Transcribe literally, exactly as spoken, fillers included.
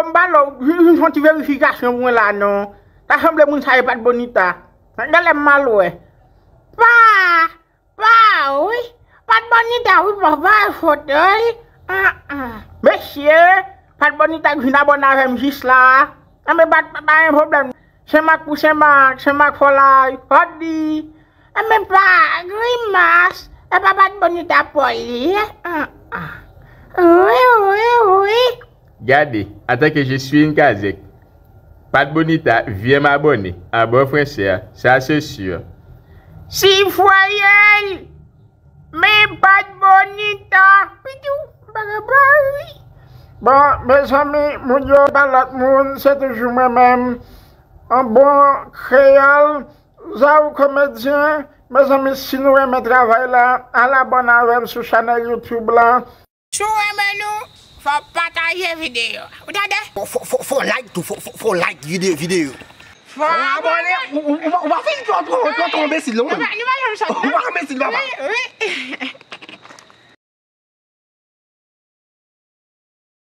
M ba lè w, jis yon ti verifikasyon pou mwen la non. Ta sanble moun sa e Pat Bonita. Gade lè m mal wè. Pa, pa, wi. Pat Bonita, wi, pa, pa e fòt, wi. Ah, ah. Mesye, Pat Bonita k vin abòne avè m jis la. Anben, pa, pa, pa gen pwoblèm. Senmak pou Senmak, Senmak for life, Hot D. Anben pa grimas, e pa Pat Bonita pòl li ye. Ah, ah. Wi, wi, wi. Gade, antanke je suis une kazèk, Pat Bonita vye m abòne, abò fransè a, sa se si. Si fwayel, men Pat Bonita. Pitou, bagay pa wi. Bon, mezanmi, moun yo pa lòt moun, se toujou mwen menm. An bon kreyòl, Zaou Komedyen. Mezanmi, si nou renmen travay la, al abòne avè m sou chanèl YouTube la. Si w renmen nou, fò w pataje videyo a. Ou tande? Fò, fò, fò, fò w like tou, fò, fò, fò w like videyo, videyo. Fò w abòne. Ou, ou, ou, ou pa fin twò, twò, twò, twò enbesil, non? Nou pa, nou pa janm sòti, non? Ou pa enbesil, papa. Wi, wi.